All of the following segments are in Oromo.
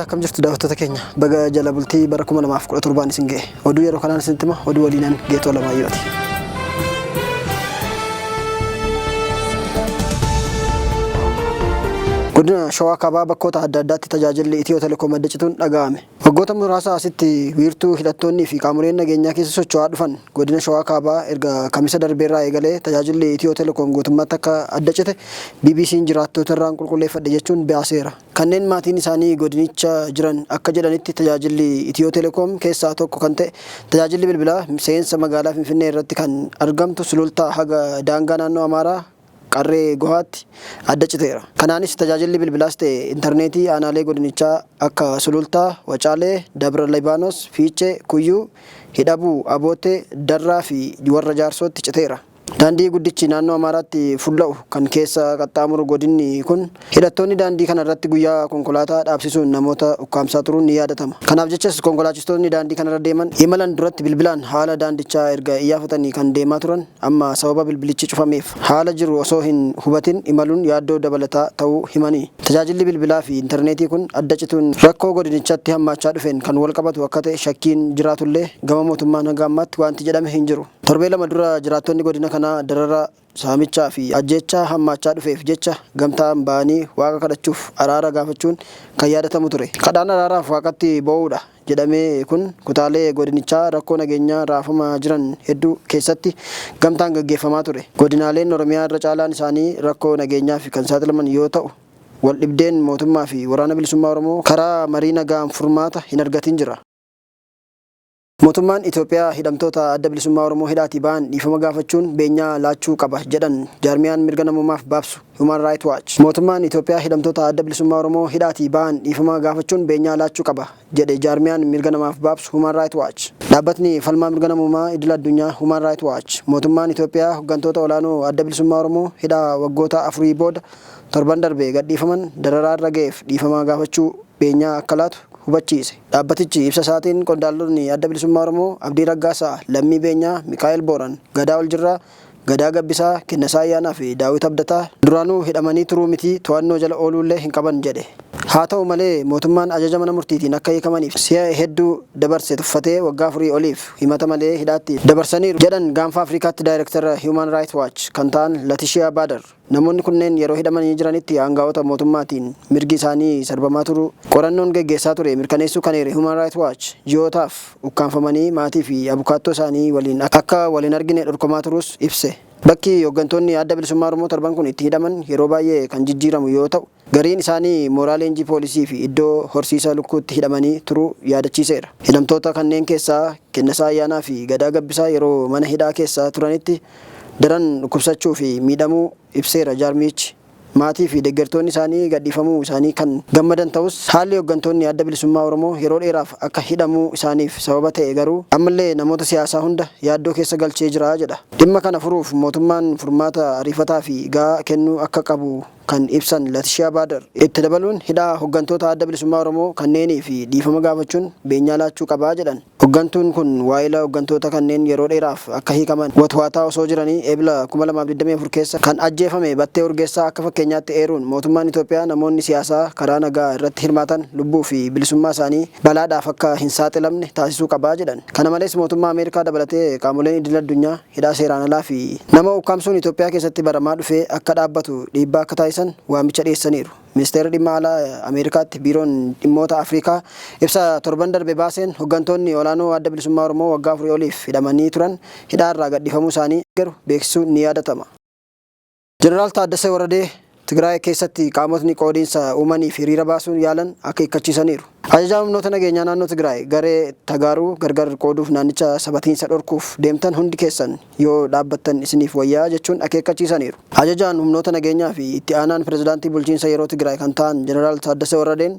Akkam jirtu daawwattoota keenya? Baga jala bultii bara 2017n isin ga'e. Oduu yeroo kanaan isinitti hima, oduu waliinan Geetoo Alamaayyooti. Godina Shawaa Kaabaa bakkoota adda addaatti tajaajilli Itiyoo Telekoom adda cituun dhaga'ame. Waggoota muraasa asitti wiirtuu hidhattoonnii fi qaamoleen nageenyaa keessa socho'aa dhufan godina Shawaa Kaabaa erga Kamisa darbeerraa eegalee tajaajilli Itiyoo Telekoom guutummaatti akka adda cite BBC'n jiraattootarraan qulqulleeffadhe jechuun baaseera. Kanneen maatiin isaanii godinicha jiran akka jedhanitti tajaajilli Itiyoo Telekoom keessaa tokko kan ta'e tajaajilli bilbilaa seensa magaalaa Finfinnee irratti kan argamtu Sulultaa haga daangaa naannoo Amaaraa Qarree Gohaatti adda citeera. Kanaanis tajaajilli bilbilaas ta'e intarneetii aanaalee godinichaa akka Sulultaa, Wacaalee, Dabra Libaanos, Fiichee, Kuyyuu, Hidhabuu, Aboottee, Darraa fi Warra Jaarsootti citeera. Daandii guddichi naannoo Amaaraatti fulla'u kan keessa qaxxaamuru godinni kun hidhattoonni daandii kana irratti guyyaa konkolaataa dhaabsisuun namoota ukkaamsaa turuun ni yaadatama. Kanaaf jechas konkolaachistootni daandii kanarra deeman imalan duratti bilbilaan haala daandichaa erga iyyaafatanii kan deemaa turan amma sababa bilbilichi cufameef haala jiru osoo hin hubatin imaluun yaaddoo dabalataa ta'uu himanii. Tajaajilli bilbilaa fi intarneetii kun adda cituun rakkoo godinichatti hammaachaa dhufeen kan walqabatu akka ta'e shakkiin jiraatullee gama mootummaan hanga ammaatti waanti jedhame hin jiru. Torbee lama dura jiraattonni godina kanaa darara, saamichaa fi ajjeechaa hammaachaa dhufeef jecha gamtaan ba'anii Waaqa kadhachuuf araara gaafachuun kan yaadatamu ture. Kadhaan araaraaf Waaqatti boo'uudha jedhamee kun kutaalee godinichaa rakkoo nageenyaa raafamaa jiran hedduu keessatti gamtaan gaggeeffamaa ture. Godinaaleen Oromiyaa irra caalaan isaanii rakkoo nageenyaaf kan saaxilaman yoo ta'u, waldhibdeen mootummaa fi Waraana Bilisummaa Oromoo karaa marii nagaan furmaata hin argatin jira. Mootummaan Itoophiyaa hidhamtoota Adda Bilisummaa Oromoo hidhaatii ba'an dhiifama gaafachuun beenyaa laachuu qaba jedhan jaarmiyaan mirga namoomaaf baabsu Human Right Watch. Mootummaan Itoophiyaa hidhamtoota Adda Bilisummaa Oromoo hidhaatii ba'an dhiifama gaafachuun beenyaa laachuu qaba jedhe jaarmiyaan mirga namaaf baabsu Human Right Watch. Dhaabbatni falmaa mirga namoomaa idil addunyaa Human Right Watch mootummaan Itoophiyaa hoggantoota olaanoo Adda Bilisummaa Oromoo hidhaa waggoota afurii booda torban darbe gadhiifaman dararaa irra ga'eef dhiifama gaafachuu beenyaa akka laatu hubachiise. Dhaabbatichi ibsa isaatiin qondaaltonni Adda Bilisummaa Oromoo Abdii Raggaasaa, Lammii Beenyaa, Mikaa'el Booran, Gadaa Oljirraa, Gadaa Gabbisaa, Kennasaa Ayyaanaa fi Daawit Abdataa duraanuu hidhamanii turuu mitii to'annoo jala ooluullee hin qaban jedhe. Haa ta'u malee mootummaan ajaja mana murtiitiin akka hiikamaniif si'a hedduu dabarse tuffatee waggaa afurii oliif himata malee hidhaatti dabarsaniiru jedhan Gaanfa Afrikaatti Daayirektara Human Right Watch kan ta'an Latishiyaa Baader. Namoonni kunneen yeroo hidhamanii jiranitti aanga'oota mootummaatiin mirgi isaanii sarbamaa turuu qorannoon geggeessaa ture mirkaneessuu kan eere Human Right Watch, ji'ootaaf ukkaamfamanii maatii fi abukaattoo isaanii waliin akka wal hin argine dhorkamaa turuus ibse. Bakki hoggantoonni Adda Bilisummaa Oromoo torban kun itti hidhaman yeroo baay'ee kan jijjiiramu yoo ta'u, gariin isaanii mooraa leenjii poolisii fi iddoo horsiisa lukkuutti hidhamanii turuu yaadachiiseera. Hidhamtoota kanneen keessaa Kennasaa Ayyaanaa fi Gadaa Gabbisaa yeroo mana hidhaa keessa turanitti daran dhukkubsachuu fi miidhamuu ibseera jaarmiyichi. Maatii fi deggertoonni isaanii gadhiifamuu isaanii kan gammadan ta'us, haalli hoggantoonni Adda Bilisummaa Oromoo yeroo dheeraaf akka hidhamuu isaaniif sababa ta'e garuu ammallee namoota siyaasaa hunda yaaddoo keessa galchee jira jedha. Dhimma kana furuuf mootummaan furmaata ariifataa fi ga'aa kennuu akka qabu kan ibsan Latishiyaa Baader, itti dabaluun hidhaa hoggantoota Adda Bilisummaa Oromoo kanneenii fi dhiifama gaafachuun beenyaa laachuu qaba jedhan. Hoggantuun kun waa'ila hoggantoota kanneen yeroo dheeraaf akka hiikaman watwaataa osoo jiranii Ebla 2024 keessa kan ajjeefame Battee Urgeessaa akka fakkeenyaatti eeruun mootummaan Itoophiyaa namoonni siyaasaa karaa nagaa irratti hirmaatan lubbuu fi bilisummaa isaanii balaadhaaf akka hin saaxilamne taasisuu qaba jedhan. Kana malees mootummaa Ameerikaa dabalatee qaamoleen idil-addunyaa hidhaa seeraan alaa fi nama ukkaamsuun Itoophiyaa keessatti baramaa dhufe akka dhaabbatu dhiibbaa akka taasisan waamicha dhiyeessaniiru. Ministeerri Dhimma Alaa Ameerikaatti Biiroon Dhimmoota Afrikaa ibsa torban darbe baaseen hoggantoonni olaanoo Adda Bilisummaa Oromoo waggaa afurii oliif hidhamanii turan hidhaarraa gadhiifamuu isaanii deeggaru beeksisuun ni yaadatama. Jeneraal Taaddasee Warradee Tigraay keessatti qaamotni qoodiinsa uumaniif hiriira baasuun yaalan akeekkachiisaniiru. Ajajaan humnoota nageenyaa naannoo Tigraay garee Tagaaruu gargar qooduuf naannicha sabatiinsa dhorkuuf deemtan hundi keessan yoo dhaabbattan isiniif wayyaa jechuun akeekkachiisaniiru. Ajajaan humnoota nageenyaa fi itti aanaan pirezidaantii bulchiinsa yeroo Tigraay kan ta'an Jeneraal Taaddasee Warradeen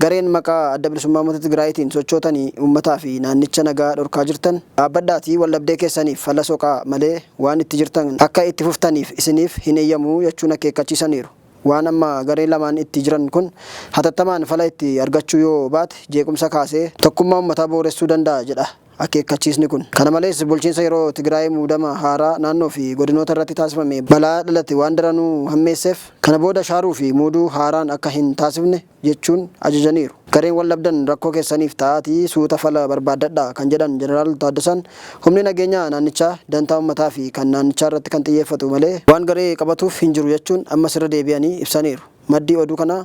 gareen maqaa Adda Bilisummaa Uummata Tigraayitiin sochootanii uummataa fi naannicha nagaa dhorkaa jirtan dhaabbadhaatii waldhabdee keessaniif fala soqaa malee waan itti jirtan akka itti fuftaniif isiniif hin eeyyamu jechuun akeekkachiisaniiru. Waan amma gareen lamaan itti jiran kun hatattamaan fala itti argachuu yoo baate jeequmsa kaasee tokkummaa uummataa booressuu danda'a jedha. akeekkachiisni kun. Kana malees bulchiinsa yeroo Tigraay muudama haaraa naannoo fi godinoota irratti taasifame balaa dhalate waan daranuu hammeesseef kana booda shaaruu fi muuduu haaraan akka hin taasifne jechuun ajajaniiru. Gareen waldhabdan rakkoo keessaniif ta'aatii suuta fala barbaaddadhaa kan jedhan Jeneraal Taaddasaan humni nageenyaa naannichaa dantaa uummataa fi kan naannichaa irratti kan xiyyeeffatu malee waan garee qabatuuf hin jiru jechuun ammas irra deebi'anii ibsaniiru. Maddii oduu kanaa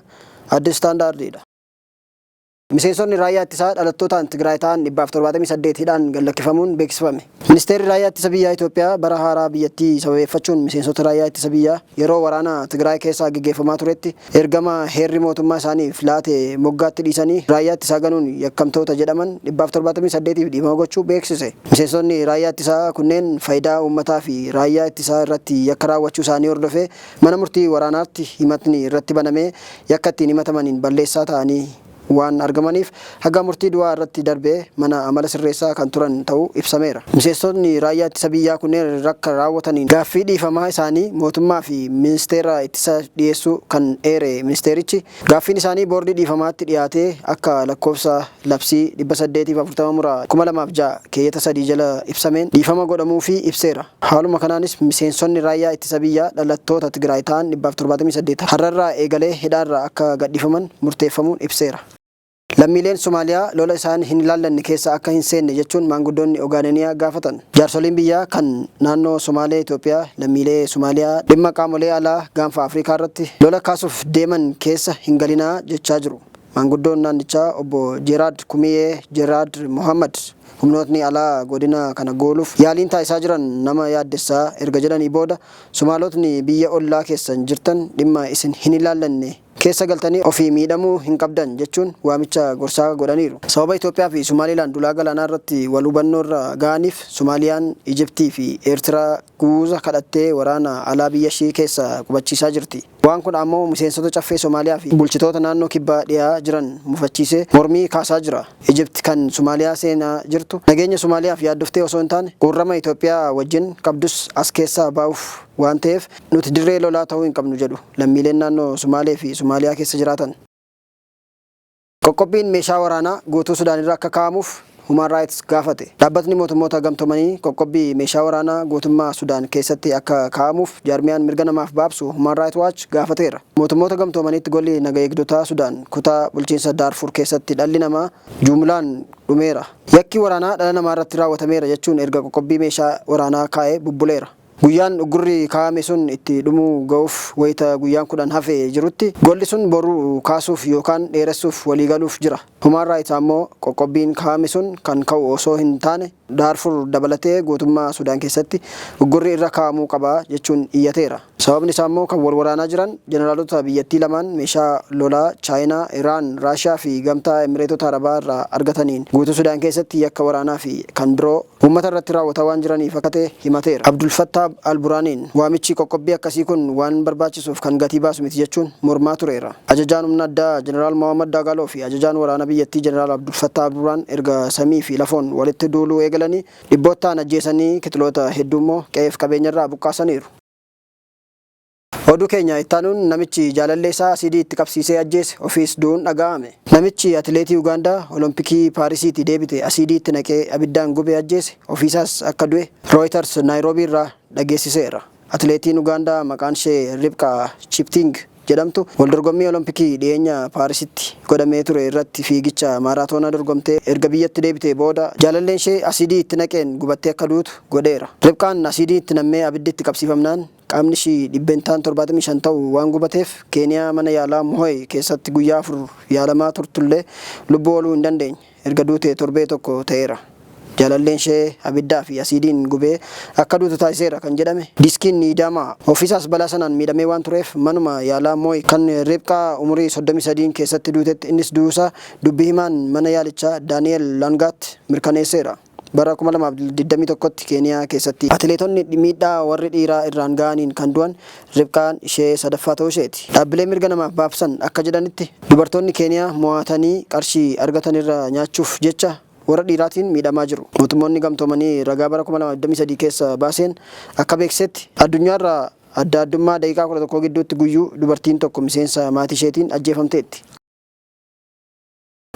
Addis Standardiidha. Miseensonni raayyaa ittisaa dhalattootaan Tigraay ta'an 178 hidhaan gad-lakkifamuun beeksifame. Ministeerri raayyaa ittisa biyyaa Itoophiyaa bara haaraa biyyattii sababeeffachuun miseensota raayyaa ittisa biyyaa yeroo waraana Tigraay keessaa gaggeeffamaa turetti ergama heerri mootummaa isaaniif laate moggaatti dhiisanii raayyaa ittisaa ganuun yakkamtoota jedhaman 178f dhiifama gochuu beeksise. Miseensonni raayyaa ittisaa kunneen faayidaa uummataa fi raayyaa ittisaa irratti yakka raawwachuu isaanii hordofee mana murtii waraanaatti himatni irratti banamee yakka ittiin himatamaniin balleessaa ta'anii waan argamaniif haga murtii du'aa irratti darbee mana amala sirreessaa kan turan ta'uu ibsameera. Miseensonni raayyaa ittisa biyyaa kunneen rakka raawwataniin gaaffii dhiifamaa isaanii mootummaa fi ministeera ittisa dhiyeessuu kan eere ministeerichi gaaffiin isaanii boordii dhiifamaatti dhiyaatee akka lakkoofsa labsii 840 muraa 2006 keeyyata 3 jala ibsameen dhiifama godhamuufii ibseera. Haaluma kanaanis miseensonni raayyaa ittisa biyyaa dhalattoota Tigraay ta'an 178 har'arraa eegalee hidhaarraa akka gadhiifaman murteeffamuun ibseera. Lammiileen Somaaliyaa lola isaan hin ilaallanne keessa akka hin seenne jechuun maanguddoonni Ogaadeniyaa gaafatan. Jaarsoliin biyyaa kan naannoo Somaalee Itoophiyaa lammiilee Somaaliyaa dhimma qaamolee alaa gaanfa Afrikaa irratti lola kaasuuf deeman keessa hin galinaa jechaa jiru. Maanguddoon naannichaa obbo Jeeraad Kumiyee Jeeraad Mohammad humnootni alaa godina kana gooluuf yaaliin taasisaa jiran nama yaaddessaa erga jedhanii booda Somaalotni biyya ollaa keessan jirtan dhimma isin hin ilaallanne keessa galtanii ofii miidhamuu hin qabdan jechuun waamicha gorsaa godhaniiru. Sababa Itoophiyaa fi Somaaliilaand ulaa galaanaa irratti wal hubannoorra ga'aniif Somaaliyaan Ijiptii fi Eertiraa guuza kadhattee waraana alaa biyya ishii keessa qubachiisaa jirti. Waan kun ammoo miseensota caffee Somaaliyaa fi bulchitoota naannoo kibbaa dhiyaa jiran mufachiisee mormii kaasaa jira. Ijipt kan Somaaliyaa seenaa jirtu nageenya Somaaliyaaf yaaddoftee osoo hin taane quurrama Itoophiyaa wajjin qabdus as keessaa baa'uuf waan ta'eef nuti dirree lolaa ta'uu hin qabnu jedhu lammiileen naannoo Somaalee fi Somaaliyaa keessa jiraatan. Qoqqobbiin meeshaa waraanaa guutuu Sudaan irra akka kaa'amuuf Human Rights gaafate. Dhaabbatni mootummoota gamtoomanii qoqqobbii meeshaa waraanaa guutummaa Sudaan keessatti akka kaa'amuuf jaarmiyaan mirga namaaf baabsu Human Rights Watch gaafateera. Mootummoota gamtoomaniitti golli naga eegdotaa Sudaan kutaa bulchiinsa Daarfur keessatti dhalli namaa jumlaan dhumeera. Yakki waraanaa dhala namaa irratti raawwatameera jechuun erga qoqqobbii meeshaa waraanaa kaa'ee bubbuleera. Guyyaan uggurri kaa'ame sun itti dhumuu ga'uuf wayita guyyaan 10 hafee jirutti golli sun boru kaasuuf yookaan dheeressuuf waliigaluuf jira. Human Rights ammoo qoqqobbiin kaa'ame sun kan ka'u osoo hin taane Daarfur dabalatee guutummaa Sudaan keessatti uggurri irra kaa'amuu qaba jechuun iyyateera. Sababni isaa immoo kan wal waraanaa jiran jeneraalota biyyattii lamaan meeshaa lolaa Chaayinaa, Iraan, Raashiyaa fi Gamtaa Emireetota Arabaa irraa argataniin guutuu Sudaan keessatti yakka waraanaa fi kan biroo uummata irratti raawwataa waan jiraniif akka ta'e himateera. Abdul Fattaah Al-Buraaniin waamichi qoqqobbii akkasii kun waan barbaachisuuf kan gatii baasu miti jechuun mormaa tureera. Ajajaan humna addaa Jeneraal Mohammad Dagalo fi ajajaan waraana biyyattii Jeneraal Abdul Fattaah Al-Burhaan erga samii fi lafoon walitti duuluu eegalanii dhibboottaan ajjeesanii kitiloota hedduu immoo qe'eef qabeenyarraa buqqaasaniiru. Oduu keenya ittaanuun namichi jaalallee isaa asiidii itti qabsiisee ajjeese ofiis du'uun dhaga'ame. Namichi atileetii Ugaandaa Olompikii Paarisiitii deebite asiidii itti naqee abiddaan gubee ajjeese ofiisaas akka du'e Rooyitars Naayiroobii irraa dhageessiseera. Atileetiin Ugaandaa maqaan ishee Ribqaa Chipting jedhamtu waldorgommii Olompikii dhiyeenya Paarisitti godhamee ture irratti fiigicha maaraatoonaa dorgomtee erga biyyatti deebitee booda jaalalleen ishee asiidii itti naqeen gubattee akka duutu godheera. Ribqaan asiidiin itti nammee abiddi itti qabsiifamnaan qaamni ishii dhibbentaan 75 ta'u waan gubateef Keeniyaa mana yaalaa Mohoy keessatti guyyaa 4 yaalamaa turtullee lubbuu ooluu hin dandeenye. Erga duute torbee tokko ta'eera. Jaalalleen ishee abiddaa fi asiidiin gubee akka duutu taasiseera kan jedhame Diskiin Niidaamaa ofiisaas balaa sanaan miidhamee waan tureef manuma yaalaa Mooy kan Ribqaa umurii 33n keessatti duutetti innis du'uusaa dubbi himaan mana yaalichaa Daani'eel Langaat mirkaneesseera. Bara 2021tti Keeniyaa keessatti atileetonni miidhaa warri dhiiraa irraan ga'aniin kan du'an Ribqaan ishee sadaffaa ta'uu isheeti. Dhaabbileen mirga namaaf baabsan akka jedhanitti dubartoonni Keeniyaa mo'atanii qarshii argatanirra nyaachuuf jecha warra dhiiraatiin miidhamaa jiru. Mootummoonni Gamtoomanii ragaa bara 2023 keessa baaseen akka beeksisetti addunyaarraa adda addummaa daqiiqaa 11 gidduutti guyyuu dubartiin tokko miseensa maatii isheetiin ajjeefamteetti.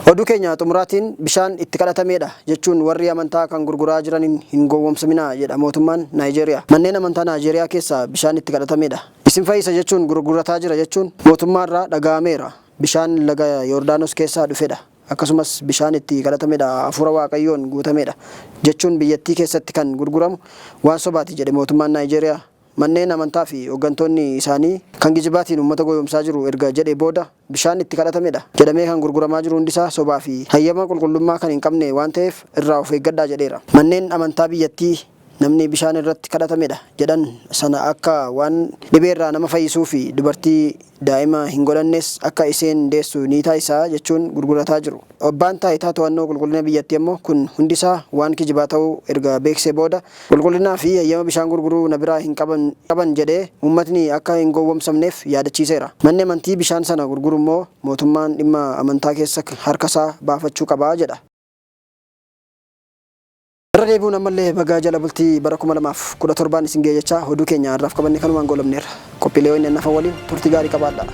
Oduu keenya xumuraatiin bishaan itti kadhatameedha jechuun warri amantaa kan gurguraa jiraniin hin gowwoomsaminaa jedha mootummaan Naayijeeriyaa. Manneen amantaa Naayijeeriyaa keessaa bishaan itti kadhatameedha, isin fayyisa jechuun gurgurataa jira jechuun mootummaarraa dhaga'ameera. Bishaan laga Yordaanos keessaa dhufedha. Akkasumas bishaan itti kadhatamedha, hafuura Waaqayyoon guutamedha jechuun biyyattii keessatti kan gurguramu waan sobaati jedhe mootummaan Naayijeeriyaa. Manneen amantaa fi hooggantoonni isaanii kan gijibaatiin uummata gowwoomsaa jiru erga jedhe booda, bishaan itti kadhatamedha jedhamee kan gurguramaa jiru hundisaa sobaa fi hayyama qulqullummaa kan hin qabne waan ta'eef irraa of eeggadhaa jedheera. Manneen amantaa biyyattii namni bishaan irratti kadhatamedha jedhan sana akka waan dhibeerraa nama fayyisuu fi dubartii daa'ima hin godhannes akka isheen deessu ni taasisaa jechuun gurgurataa jiru. Abbaan taayitaa to'annoo qulqullina biyyattii ammoo kun hundisaa waan kijibaa ta'uu erga beeksisee booda, qulqullinaa fi hayyama bishaan gurguruu na biraa hin qaban jedhee uummatni akka hin gowwoomsamneef yaadachiiseera. Manni amantii bishaan sana gurguru immoo mootummaan dhimma amantaa keessa harkasaa baafachuu qabaa jedha. Irra deebi'uun ammallee bagaa jala bultii bara 2017n isin ga'e jechaa, oduu keenya har'aaf qabanne kanumaan goolabneerra. Qophiilee ONN hafan waliin turtii gaarii qabaadha.